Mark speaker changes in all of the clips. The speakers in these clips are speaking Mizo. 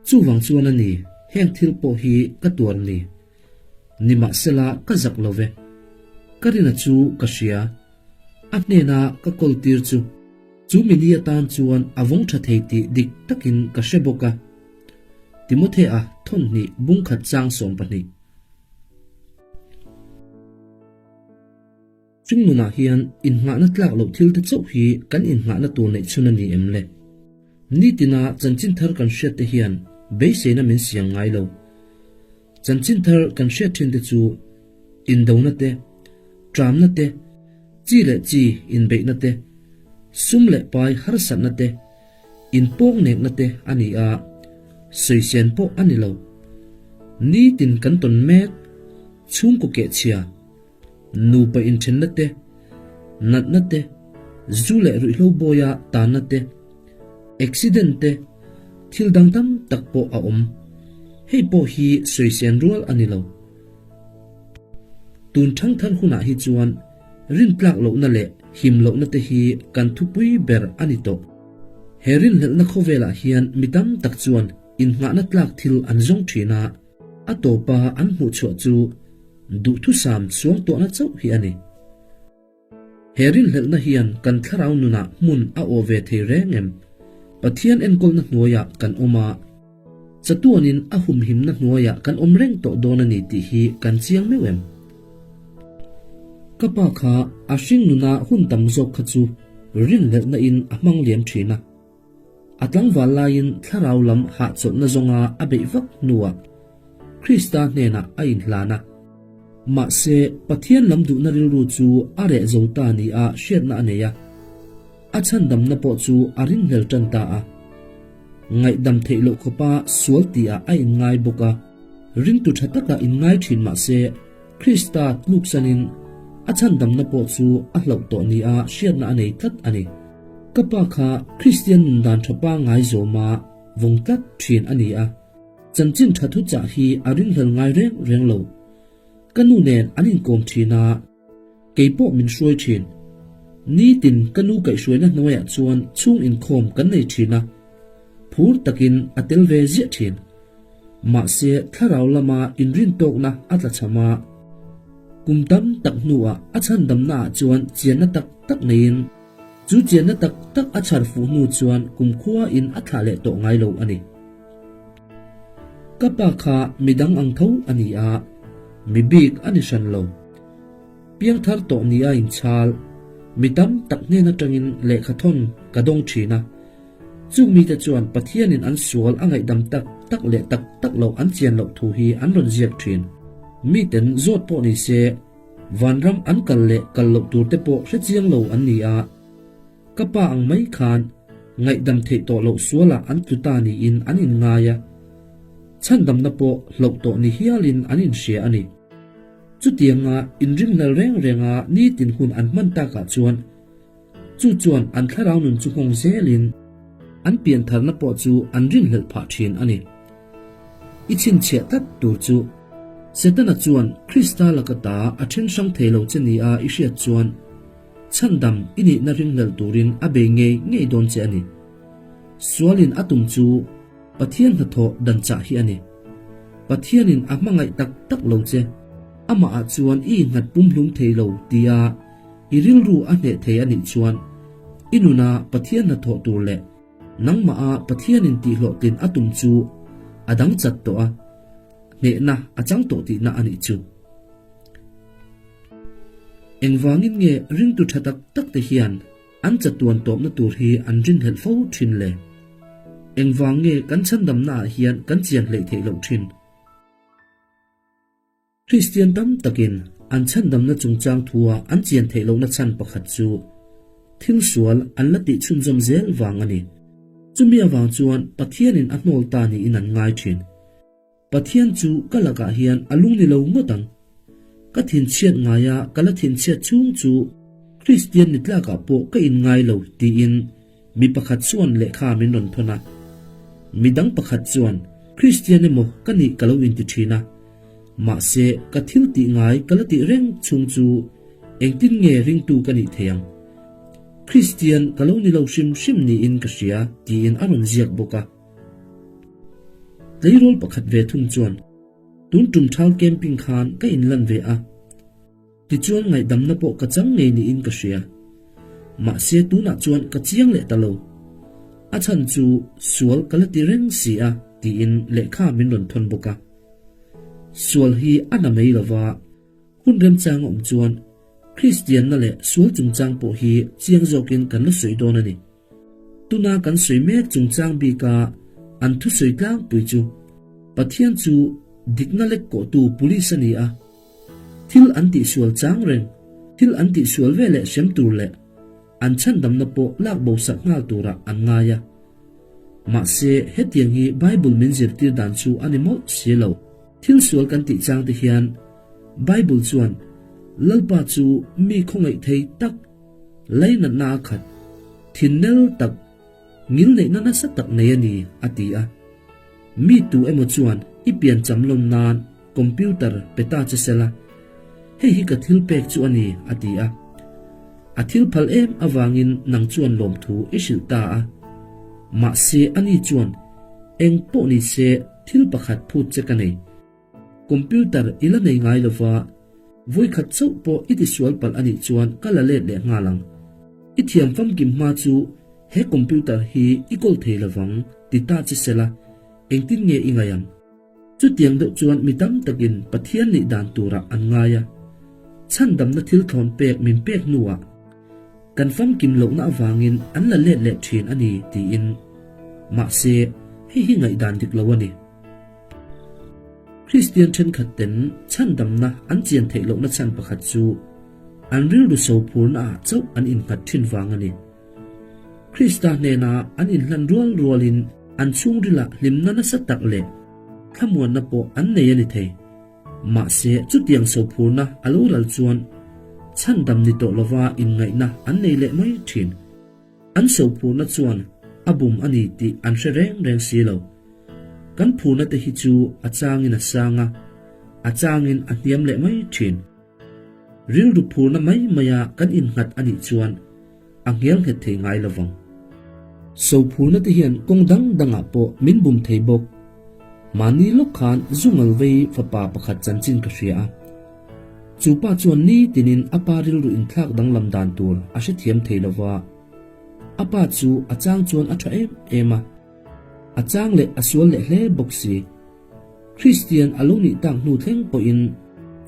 Speaker 1: Chuvang chuan a ni, heng thil pawh hi ka tuar ni. Nimahsela ka zak lo ve. Ka rina chu ka hria. A hnena ka kawl tir chu. Chu mini atan chuan a vawng tha thei tih dik takin ka hre bawk a. Timothea thawnhnih bungkhat chang 12. Chung nunah hian innghahna tlak loh thil te chauh hi kan innghahna tur neih chhun a ni em le? Nitina chanchin thar kan hriat te hian beiseina min siam ngai lo. Chanchin thar kan hriat thin te chu indona te, tramna te, chi leh chi inbeihna te, sum leh pai harsatna te, inpawknekna te a ni a, sawisên pawh a ni lo. Nitin kan tawn mek chhungkaw kehchhia. Nupa inthenna te, natna te, zu leh ruihhlo bawia tanna te, accident te, thil dang tam tak pawh a awm. Hei pawh hi sawisên rual a ni lo. Tun thangthar hunah hi chuan rintlak lohna leh him lohna te hi kan thupui ber a ni tawh. He rinhlelhna khawvelah hian mi tam tak chuan innghahna tlak thil an zawng thin a, A tawpa an hmuh chhuah chu duhthusam chuang tawhna chauh hi a ni. He rinhlelhna hian kan thlarau nunah hmun a awh ve thei reng em? Pathian enkawlna hnuaiah kan awm a, chatuanin a humhimna hnuaiah kan awm reng tawh dawn a ni tih hi kan chiang meuh em? Ka pa kha a hring nuna hun tam zawk kha chu rinhlelhna in a hmang liam thin a. A tlangval laiin thlarau lam hahchawlhna zawnga a beih vak hnuah Krista hnenah a inhlan a. Mahse, Pathian lam duhna rilru chu a reh zo ta nia hriatna a nei a, a chhandamna pawh chu a ringhlel tan ta a. Ngaihdam theih loh khawpa sual tihah a inngai bawk a, ringtu tha taka inngai thin mahse, Krista tluksanin a chhandamna pawh chu a hlauh tawh nia hriatna a nei tlat a ni. Ka pa kha Kristian nun dan tha pangngai zawma vawng tlat thin a ni a, chanchin tha thuchah hi a ringhlel ngai reng reng lo. Ka nu nen an inkawm thin a, kei pawh min hruai thin. Nitin ka nu kaihhruaina hnuaiah chuan chhung inkhawm kan nei thin a, phur takin a tel ve ziah thin. Mahse thlarau lama inrintawkna a tla cham a, kum tam tak hnuah a chhandamnaah chuan chianna tak tak neiin, Chu chianna tak tak a chhar fuh hnu chuan kumkhua in a thlah leh tawh ngai lo a ni. Ka pa kha midang ang tho a ni a, mi bik a ni hran lo. Piangthar tawh ni a inchhal, mi tam tak hnen atangin lehkhathawn ka dawng thin a. Chung mite chuan Pathianin an sual a ngaihdam tak tak leh tak tak loh an chian loh thu hi an rawn ziak thin. Miten zawt pawh ni se, Vanram an kal leh kal loh tur te pawh hre chiang lo an ni a, ka pa ang mai khan ngaihdam theih tawh loh sualah an tlu ta niin an inngai a, chhandamna pawh hloh tawh ni hialin an inhria a ni. Chutianga inringhlel reng renga nitin hun an hman takah chuan chu chuan an thlarau nun chu nghawng zelin an piantharna pawh chu an rinhlelh phah thin a ni. I chhinchhiah tlat tur chu Setana chuan Krista laka ta a then hrang thei lo che nia i hriat chuan chhandam i nihna ringhlelh turin a bei ngei ngei dawn che a ni. Sualin a tum chu Pathian hnathawh dan chah hi a ni. Pathianin a hmangaih tak tak lo che, amahah chuan i innghat pumhlum thei lo tia i rilru a hneh thei a nih chuan i nuna Pathian hnathawh tur leh Nangmah a Pathianin tihhlawhtlin a tum chu a dang chat tawh a, hnehna a chang tawh tihna a nih chu. Engvangin nge ringtu tha tak tak te hian an chatuan tawpna tur hi an rinhlelh fo thin le? Engvang nge kan chhandamna ah hian kan chian hleih theih loh thin? Kristian tam takin an chhandamna chungchang thua an chian theih lohna chhan pakhat chu thil sual an la tih chhunzawm zel vang a ni. Chumi avang chuan Pathianin a hnawl ta niin an ngai thin. Pathian chu ka lakah hian a lung ni lo ngawt ang. Ka thinchhiat ngaia ka la thinchhiat chhung chu Kristian ni tlakah pawh ka inngai lo tiin Mi pakhat chuan lehkha min rawn thawn a, mi dang pakhat chuan Kristian emaw ka nih ka lo inti thin a, mahse ka thil tih ngai ka la tih reng chhung chu engtin nge ringtu ka nih thei ang? Kristian ka lo ni lo hrim hrim niin ka hria tiin a rawn ziak bawk a. Tleirawl pakhat ve thung chuan, Tun tum thal camping khan ka inlan ve a. Tichuan ngaihdamna pawh ka chang ngei niin ka hria. Mahse tunah chuan ka chiang leh ta lo. A chhan chu sual ka la ti reng si a tiin lehkha min rawn thawn bawk a. Sual hi a na mai lova, hun remchang a awm chuan Kristianna leh sual chungchang pawh hi chiang zawkin kan la sawi dawn a ni. Tuna kan sawi mek chungchang bika an thusawi tlangpui chu Pathian chu dikna lek kawhtu police a ni a, Thil an tihsual chang reng, thil an tihsual ve leh hrem tur leh an chhandamna pawh lak bo sak nghal turah an ngai a. Mahse, hetiang hi Bible min zirtir dan chu a ni mawlh si lo. Thil sual kan tih chang te hian Bible chuan Lalpa chu mi khawngaih thei tak, lainatna a khat, thinnel tak, ngilneihna nasa tak nei a ni a ti a. Mi tu emaw chuan i piancham lawm nan Computer pe ta che sela, hei hi ka thil pek chu a ni, a ti a. A thil phal em avangin nang chuan lawmthu i hrilh ta a. Mahse ani chuan eng pawh ni se thil pakhat phut che ka nei. Computer i la nei ngai lova, vawikhat chauh pawh i tisual palh a nih chuan ka la let leh nghal ang. I thiam famkim hma chu he computer hi i kawl thei lovang, ti ta che sela, engtin nge i ngaih ang? Chutiang deuh chuan mi tam takin Pathian nih dan turah an ngai a. Chhandamna thil thlawn pek min pek hnuah kan famkim lohna avangin an la let leh thin a ni tiin. Mahse, hei hi ngaihdan dik lo a ni. Kristian thenkhat ten chhandamna an chian theih lohna chhan pakhat chu an rilru sophurna ah chauh an innghat thin vang a ni. Krista hnena an inhlan rual rualin an chhungrilah hlimna nasa tak leh thlamuanna pawh an nei a ni thei. Mahse, chutiang sophurna a lo ral chuan chhandam ni tawh lova inngaihna an nei leh mai thin. An sophurna chuan a bum a ni tih an hre reng reng si lo. Kan phurna te hi chu a changin a sang a, a changin a hniam leh mai thin. Rilru phurna mai maia kan innghat a nih chuan a nghel nghet thei ngai lo vang. Sophurna te hian kawng dang dangah pawh min bum thei bawk. Mahni lawk khan Zungalvei fapa pakhat chanchin ka hria a. Chu pa chuan ni tinin a pa rilru inthlak danglam dan tur a hrethiam thei lo va. A pa chu a chang chuan a tha em em a. A chang leh a sual leh hle bawk si. Kristian a lo nih tak hnu thleng pawhin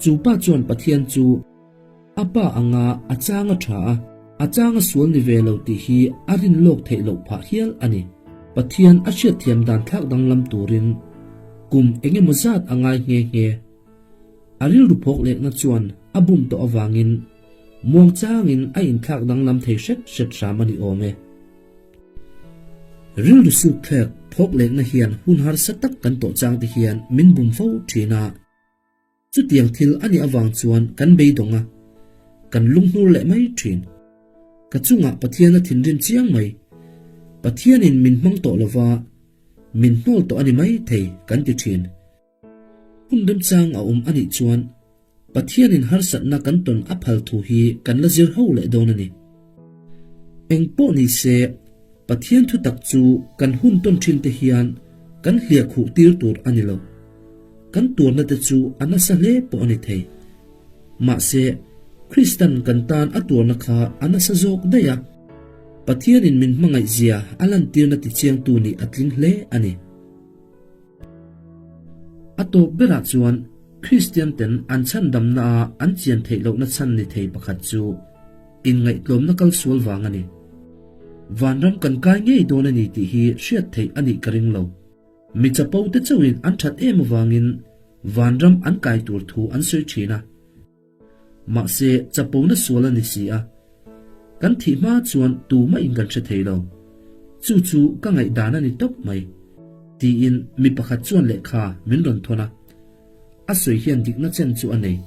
Speaker 1: chu pa chuan Pathian chu a pa anga a chang a tha a, a chang a sual ni ve lo tih hi a rin lawk theih loh phah hial a ni. Pathian a hriatthiam dan thlak danglam turin kum eng emaw zat a ngai nghe nghe. A rilru phawk lekna chuan a bum tawh avangin muangchangin a inthlak danglam thei hret hret hram a ni awm e. Rilru suk thlek phawk lekna hian hun harsa tak kan tawh chang te hian min bum fo thin a. Chutiang thil a nih avang chuan kan beidawng a, kan lunghnur leh mai thin. Ka chungah Pathian a thinrim chiang mai. Pathianin min hmang tawh lova, min hnawl tawh a ni mai thei kan ti thin. Hun remchang a awm a nih chuan Pathianin harsatna kan tawn a phal thu hi kan la zir ho leh dawn a ni. Eng pawh ni se, Pathian thutak chu kan hun tawn thin te hian kan hliah khuh tir tur a ni lo. Kan tuarna te chu a nasa hle pawh a ni thei. Mahse, Kristan kan tan a tuarna kha a nasa zawk daih a, Pathianin min hmangaihzia a lantirna tichiangtu nih a tling hle a ni. A tawp berah chuan Kristian ten an chhandamna a an chian theih lohna chhan ni thei pakhat chu inngaihtlawmna kal sual vang a ni. Vanram kan kai ngei dawn a ni tih hi hriat theih a nih ka ring lo. Mi chapo te chauhin an that em avangin vanram an kai tur thu an sawi thin a. Mahse, chapona sual a ni si a, kan thih hma chuan tumah in kan hre thei lo. Chu chu ka ngaihdan a ni tawp mai, tiin mi pakhat chuan lehkha min rawn thawn a. A sawi hian dikna chen chu a nei.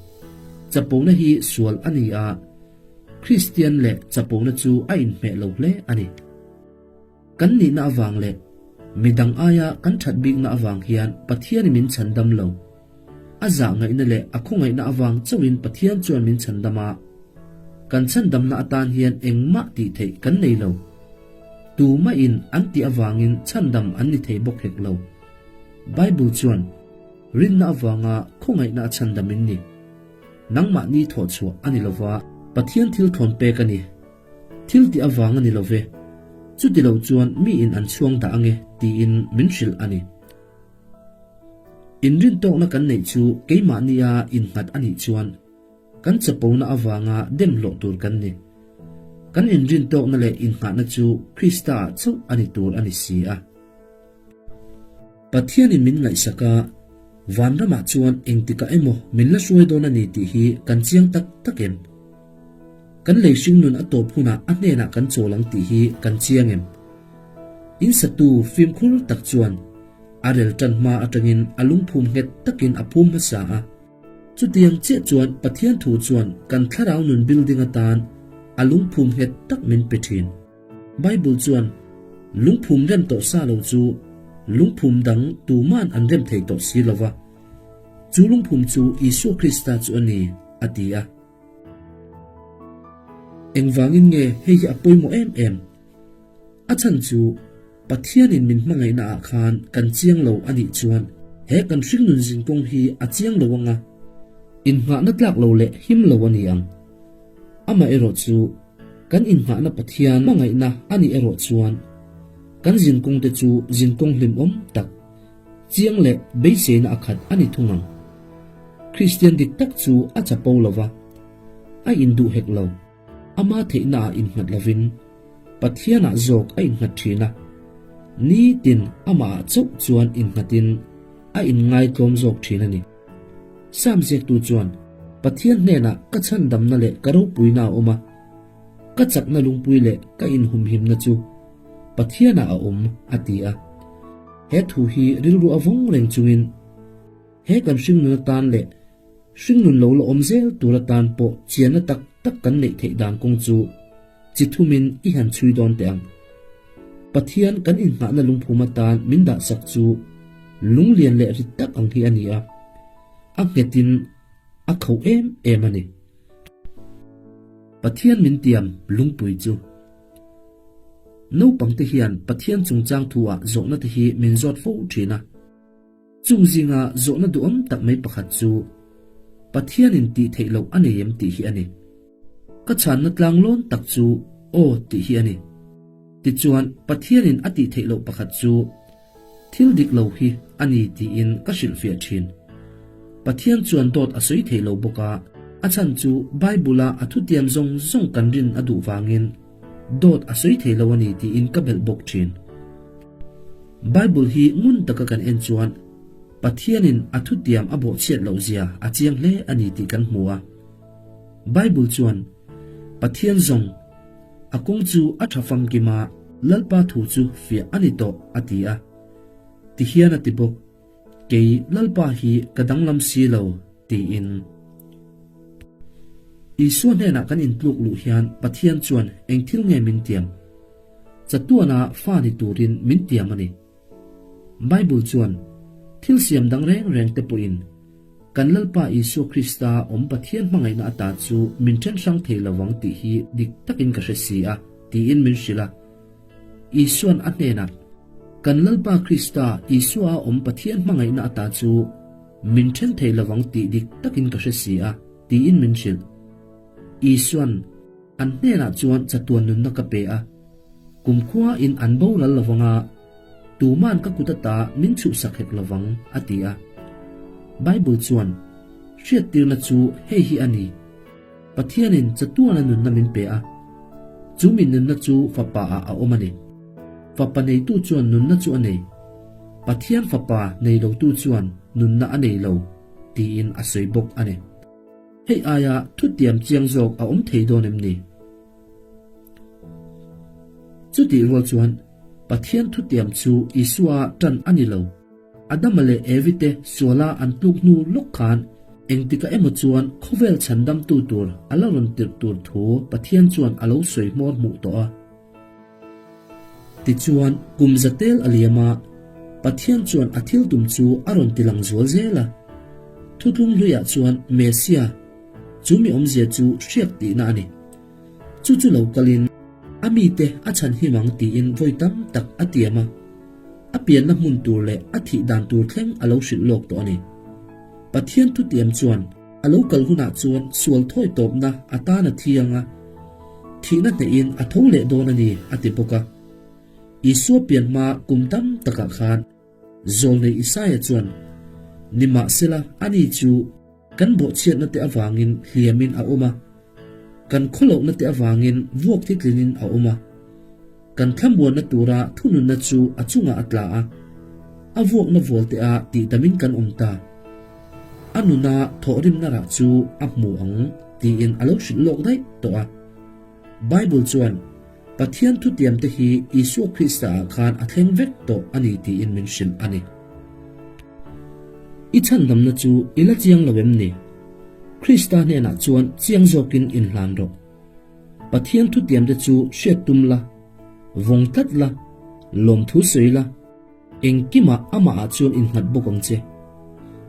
Speaker 1: Chapona hi sual a ni a, Kristian leh chapona chu a inhmeh lo hle a ni. Kan nihna avang leh midang aia kan that bikna avang hian Pathian i min chhandam lo. A zah ngaihna leh a khawngaihna avang chauhin Pathian chuan min chhandam a. Kan chhandamna atan hian engmah tih theih kan nei lo. Tumahin an tih avangin chhandam an ni thei bawk hek lo. Bible chuan, Rinna avanga khawngaihna a chhandam in ni. Nangmahni thawhchhuah a ni lova, Pathian thil thawn pek a ni. Thil tih avang a ni lo ve. Chuti lo chuan miin an chhuang dah ange tiin min hrilh a ni. Inrintawkna kan neih chu keimahnia innghat a nih chuan kan chapona avanga dem hlawh tur kan ni. Kan inrintawkna leh innghahna chu Krista-ah chauh a ni tur a ni si a. Pathianin min ngaihsak a, vanramah chuan engtikah emaw min la hruai dawn a ni tih hi kan chiang tak tak em? Kan lei hringnun a tawp hunah a hnenah kan chawl ang tih hi kan chiang em? In satu fimkhur tak chuan a rel tan hma atangin a lungphum nghet takin a phum hmasa a. Chutiang chiah chuan Pathian thu chuan kan thlarau nun building atan a lungphum nghet tak min pe thin. Bible chuan, Lungphum rem tawh sa lo chu lungphum dang tuman an rem thei tawh si lo va, chu lungphum chu Isua Krista chu a ni, a ti a. Engvangin nge hei hi a pawimawh em em? A chhan chu Pathianin min hmangaihna ah khan kan chiang lo a nih chuan he kan hringnun zinkawng hi a chiang lo anga innghahna tlak lo leh him lo a ni ang. Amaherawh chu Kan inngahna Pathian hmangaihna a nih erawh chuan kan zinkawngte chu zinkawng hlimawm tak, chiang leh beiseina a khat a ni thung ang. Kristian dik tak chu a chapo lo va, a induh hek lo, ama theihnaah innghat lovin Pathianah zawk a innghat thin a, nitin amahah chauh chuan innghatin a inngaitlawm zawk thin a ni. Sam ziaktu chuan, Pathian hnenah ka chhandamna leh ka ropuina a awm a, ka chakna lungpui leh ka inhumhimna chu Pathianah a awm, a ti a. He thu hi rilru a vawng reng chungin he kan hringnun atan leh hringnun lo la awm zel tur atan pawh chianna tak tak kan neih theih dan kawng chu chi thumin i han chhui dawn teh ang. Pathian kan inngahna lungphum atan min dahsak chu lunglian leh rit tak ang hi a ni a, a nghetin a kho em em a ni. Pathian min tiam lungpui chu. Naupangte hian Pathian chungchang thu-ah zawhna te hi min zawt fo thin a. Chung zinga zawhna duhawm tak mai pakhat chu, Pathianin tih theih loh a nei em tih hi a ni. Ka chhanna tlang lawn tak chu aw tih hi a ni. Tichuan, Pathianin a tih theih loh pakhat chu thil dik lo hi a ni tiin ka hrilhfiah thin. Pathian chuan dawt a sawi thei lo bawk a, a chhan chu Bible-a a thutiam zawng zawng kan rin a duh vangin dawt a sawi thei lo a ni tiin ka belh bawk thin. Bible hi ngun taka kan en chuan Pathianin a thutiam a bawhchhiat loh zia a chiang hle a ni tih kan hmu a. Bible chuan, Pathian zawng, a kawng chu a tha famkim a, Lalpa thu chu fiah a ni tawh, a ti a. Tihian a ti bawk, Kei Lalpa hi ka danglam si lo, tiin. Isua hnenah kan intluk luh hian Pathian chuan eng thil nge min tiam? Chatuana fa ni turin min tiam a ni. Bible chuan thil siam dang reng reng te pawhin kan Lalpa Isua Krista awm Pathian hmangaihna ata chu min then hrang thei lo vang tih hi dik takin ka hre si a, tiin min hrilh a. Isuan a hnenah, Kan Lalpa Krista Isua awm Pathian hmangaihna ata chu min then thei lo vang tih dik takin ka hre si a, tiin min hrilh. Isuan an hnenah chuan chatuan nunna ka pe a. Kumkhua in an boral lo vang a, tuman ka kut ata min chhuhsak hek lo vang, a ti a. Bible chuan, Hriattirna chu hei hi a ni, Pathianin chatuana nunna min pe a, chu mi nunna chu Fapa ah a awm a ni. Fapa neitu chuan nunna chu a nei, Pathian Fapa nei lotu chuan nunna a nei lo, tiin a sawi bawk a ni. Hei aia thutiam chiang zawk a awm thei dawn em ni? Chutih rual chuan Pathian thutiam chu Isua tan a ni lo. Adama leh Evi te suala an tluk hnu lawk khan engtikah emaw chuan khawvel chhandamtu tur a la rawn tirh tur thu Pathian chuan a lo sawi hmawr hmuh tawh a. Tichuan kum za tel a liam a, Pathian chuan a thil tum chu a rawn ti lang zual zel a. Thutlung hluiah chuan Messia, Chu mi awmzia chu hriak tihna a ni. Chu chu lo kalin a mite a chhan him ang tiin vawi tam tak a tiam a. A pianna hmun tur leh a thih dan tur thleng a lo hrilh lawk tawh a ni. Pathian thutiam chuan a lo kal hunah chuan sual thawi tawpna a tan a thi ang a, thihna hnehin a tho leh dawn a ni a ti bawk a. Isua pian hma kum tam takah khan Zawlnei Isaia chuan, Nimahsela ani chu kan bawhchhiatna te avangin hliamin a awm a, kan khawlohna te avangin vuak thitlinin a awm a, kan thlamuanna tura thununna chu a chungah a tla a, a vuakna vualte ah tihdamin kan awm ta. A nuna thawhrimna rah chu a hmu ang tiin a lo hrilh lawk daih tawh a. Bible chuan Pathian thutiam te hi Isua Krista ah khan a thleng vek tawh a ni tiin min hrilh a ni. I chhandamna chu i la chiang lo em ni? Krista hnenah chuan chiang zawkin inhlan rawh. Pathian thutiam te chu hriat tum la, vawng tlat la, lawmthu sawi la, engkimah amahah chuan innghat bawk ang che.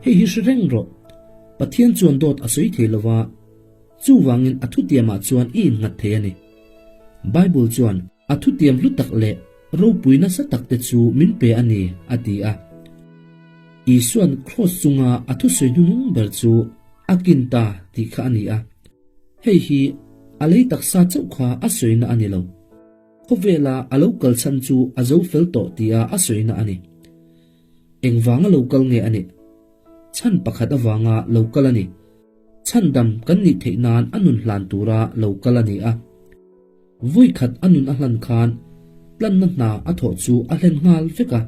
Speaker 1: Hei hi hre reng rawh, Pathian chuan dawt a sawi thei lova, Chuvangin a thutiamah chuan i innghat thei a ni. Bible chuan a thutiam hlu tak leh ropui nasa tak te chu min pe a ni, a ti a. Isua'n kraws chunga a thusawi hnuhnung ber chu a kin ta tih kha a ni a. Hei hi a lei taksa chauh kha a sawina a ni lo. Khawvela a lo kal chhan chu a zo fel tawh tia a sawina a ni. Engvanga lo kal nge a nih? Chhan pakhat avanga lo kal a ni. Chhandam kan nih theih nan a nun hlan tura lo kal a ni a. Vawi khat a nun a hlan khan tlanna hna a thawh chu a hlen nghal vek a.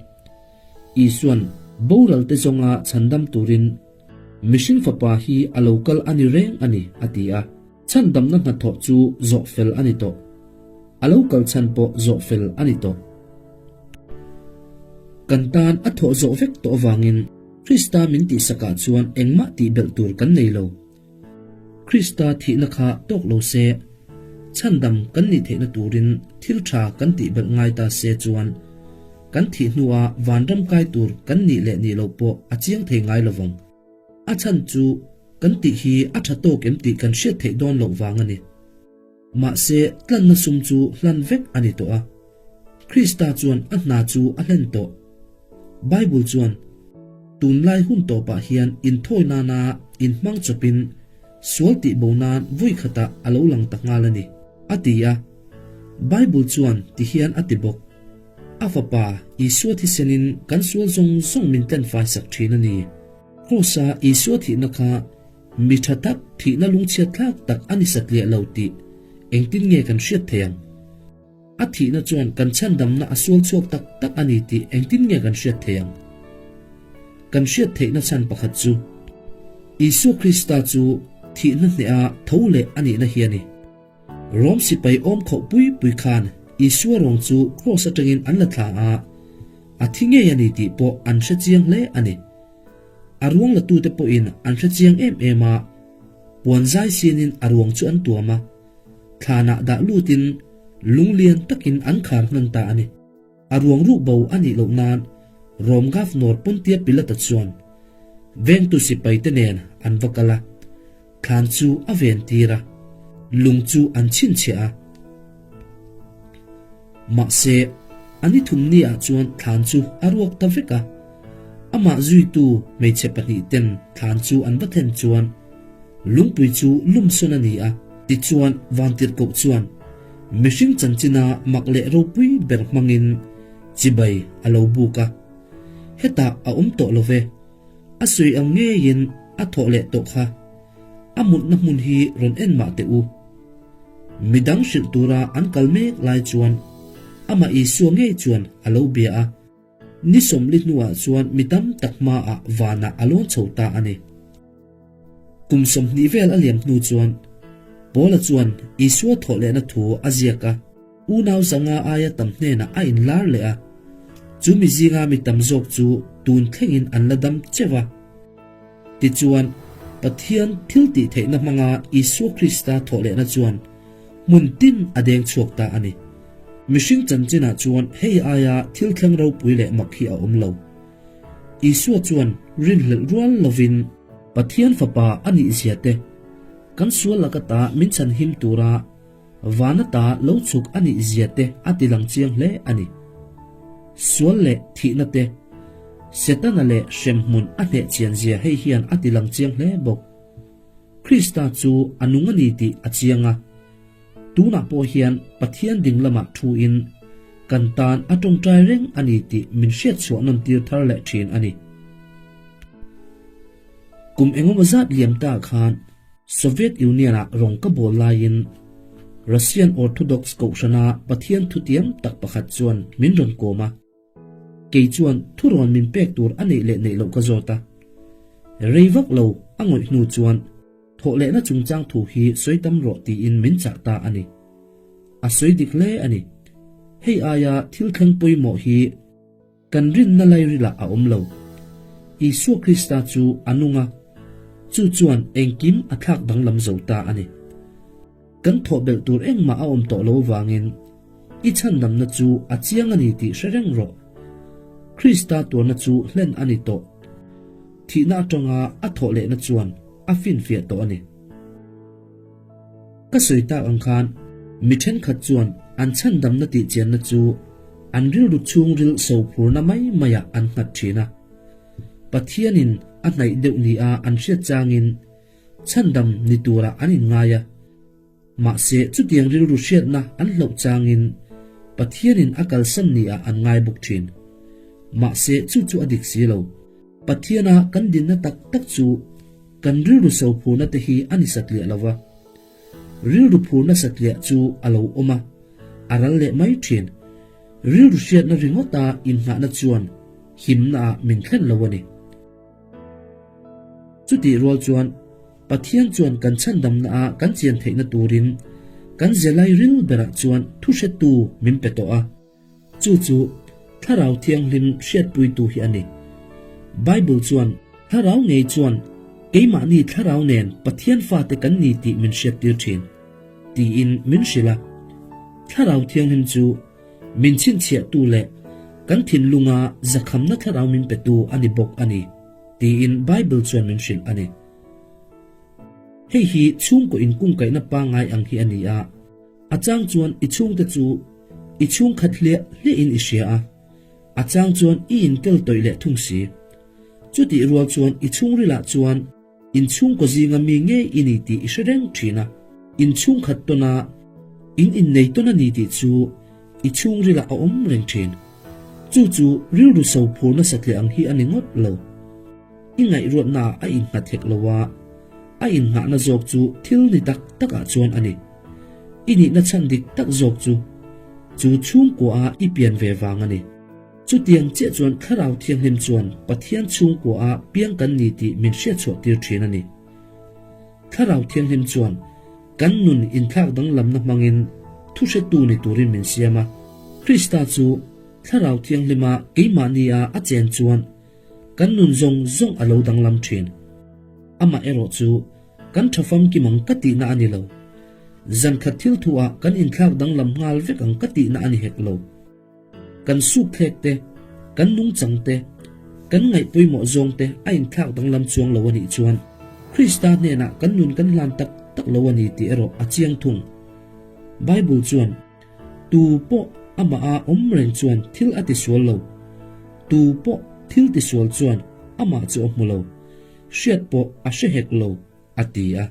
Speaker 1: Isua'n boral te zawnga chhandam turin mihring fapa hi a lo kal a ni reng a ni a ti a. Chhandamna hnathawh chu zawh fel a ni tawh. A lo kal chhan pawh zawh fel a ni tawh. Kan tan a thawh zawh vek tawh avangin Krista min tihsakah chuan engmah tih belh tur kan nei lo. Krista thihna kha tawk lo se, chhandam kan nih theihna turin thil tha kan tih belh ngai ta se chuan kan thih hnua vanram kai tur kan nih leh nih loh pawh a chiang thei ngai lovang. A chhan chu kan tih hi a tha tawk em tih kan hriat theih dawn loh vang a ni. Mahse, tlanna sum chu hlan vek a ni tawh a. Krista chuan a hna chu a hlen tawh. Bible chuan, Tunlai hun tawpah hian inthawi nana inhmang chawpin sual tihbo nan vawi khatah a lo lang ta nghal a ni, a ti a. Bible chuan ti hian a ti bawk, A Fapa Isua thisenin kan sual zawng zawng min tlenfai sak thin a ni. Krawsa Isua thihna kha Mi tha tak, thihna lungchhiat thlak tak a ni satliah lo tih engtin nge kan hriat thei ang? A thihna chuan kan chhandamna a sual chhuak tak tak a ni tih engtin nge kan hriat thei ang? Kan hriat theihna chhan pakhat chu Isua Krista chu thihna hneha tho leh a nihna hi a ni. Rom sipai awm khauh pui pui khan Isua ruang chu kraws atangin an la thla a, a thi ngei a ni tih pawh an hre chiang hle a ni. A ruang latute pawhin an hre chiang em em a, puan zai sinin a ruang chu an tuam a, thlanah dah lutin lung lian takin an khar hnan ta a ni. A ruang ruh bo a nih loh nan Rom Governor Pontia Pilata chuan vengtu sipaite nen an va kal a, thlan chu a ven tir a, lung chu an chhinchhiah a. Mahse, a ni thumni ah chuan thlan chu a ruak ta vek a. Amah zuitu hmeichhe pahnihten thlan chu an va thlen chuan lungpui chu lumsawn a ni a. Tichuan, Vantirhkoh chuan mihring chanchina mak leh ropui ber hmangin chibai a lo buk a. Hetah a awm tawh lo ve. A sawi ang ngeiin a thawh leh tawh kha. A mutna hmun hi rawn en mah teh u. Midang hrilh tura an kal mek lai chuan amah Isua ngei chuan a lo bia a, ni sawmli hnuah chuan mi tam tak hmaah vanah a lawn chho ta a ni. Kum 20 vel a liam hnu chuan Paula chuan Isua thawh lehna thu a ziak a, unau zanga aia tam hnenah a inlar leh a, chu mi zinga mi tam zawk chu tun thlengin an la dam cheuh a. Tichuan, Pathian thil tih theihna hmanga Isua Krista thawh lehna chuan hmun tin a deng chhuak ta a ni. Mihring chanchinah chuan hei aia thil thleng ropui leh mak hi a awm lo. Isua chuan rinhlelh rual lovin Pathian Fapa a nih zia te, kan sual laka ta min chhanhim tura vana ta lo chhuk a nih zia te a tilang chiang hle a ni. Sual leh thihna te, Setana leh hremhmun a hneh chian zia hei hian a ti lang chiang hle bawk. Krista chu a nung a ni tih a chiang a. Tunah pawh hian Pathian ding lamah thuin kan tan a tawngtai reng a ni tih min hriatchhuah nawn tir thar leh thin a ni. Kum engemaw zat liam ta khan Soviet Union-ah rawng ka bawl laiin Russian Orthodox kohhrana Pathian thutiam tak pakhat chuan min rawn kawm a. Kei chuan thurawn min pek tur a neih leh neih loh ka zawt a. Rei vak lo a ngawih hnu chuan thawh lehna chungchang thu hi sawi tam rawh tiin min chah ta a ni. A sawi dik hle a ni. Hei aia thil thleng pawimawh hi kan rinna lairilah a awm lo. Isua Krista chu a nung a, chu chuan engkim a thlak danglam zo ta a ni. Kan thawh belh tur engmah a awm tawh lo avangin i chhandamna chu a chiang a ni tih hre reng rawh. Krista tuarna chu hlen a ni tawh. Thihna atanga a thawh lehna chuan a finfiah tawh a ni. Ka sawi tak ang khan mi thenkhat chuan an chhandamna tih chianna chu an rilru chhungril sophurna mai maiah an nghat thin a. Pathianin a hnaih deuh nia an hriat changin Chhandam ni turah an inngai a, mahse chutiang rilru hriatna an hlauh changin Pathianin a kalsan niah an ngai bawk thin. Mahse chu chu a dik si lo. Pathiana kan dinna tak tak chu kan rilru sophurna te hi a ni satliah lo va. Rilru phurna satliah chu a lo awm a, a ral leh mai thin. Rilru hriatna ringawta innghahna chuan himnaah min thlen lo a ni. Chutih rual chuan Pathian chuan kan chhandamna a kan chian theihna turin kan zelai ril berah chuan thuhretu min pe tawh a, chu chu Thlarau Thianghlim hriatpuitu hi a ni. Bible chuan Thlarau ngei chuan keimahni Thlarau nen Pathian fate kan ni tih min hriattir thin, tiin min hrilh a. Thlarau Thianghlim chu Min chhinchhiahtu leh kan thinlunga zakhamna thlarau min petu a ni bawk a ni, tiin Bible chuan min hrilh a ni. Hei hi chhungkaw inkungkaihna pangngai ang hi a ni a, a chang chuan i chhungte chu i chhungkhat hliah hliahin i hria a, a chang chuan i intel tawih leh thung si. Chutih rual chuan i chhungrilah chuan In chhungkaw zinga mi ngei i ni tih i hre reng thin a, in chhungkhat tawn a, in innei tawn a ni tih chu i chhungrilah a awm reng thin. Chu chu rilru so phur nasa tle ang hi a ni ngawt lo. I ngaihruatnaah a innghat hek lo a, a innghahna zawk chu thil ni tak takah chuan a ni. I nihna chhan dik tak zawk chu chu chhungkuaah i pian ve vang a ni. Chutiang chiah chuan Thlarau Thianghlim chuan Pathian chhungkua a piang kan ni tih min hriatchhuah tir thin a ni. Thlarau Thianghlim chuan kan nun inthlak danglamna hmangin thuhretu ni turin min siam a. Krista chu Thlarau Thianghlima keimahni a a chen chuan kan nun zawng zawng a lo danglam thin. Amah erawh chu kan tha famkim ang ka tihna a ni lo. Zankhat thil thuah kan inthlak danglam nghal vek ang ka tihna a ni hek lo. Kan sukthlek te, kan nungchang te, kan ngaih pawimawh zawng te a inthlak danglam chuang lo a nih chuan Krista hnenah kan nun kan hlan tak tak lo a ni tih erawh a chiang thung. Bible chuan, Tu pawh amaha awm reng chuan thil a tisual lo, tu pawh thil tisual chuan amah chu a hmu lo, hriat pawh a hre hek lo, a ti a.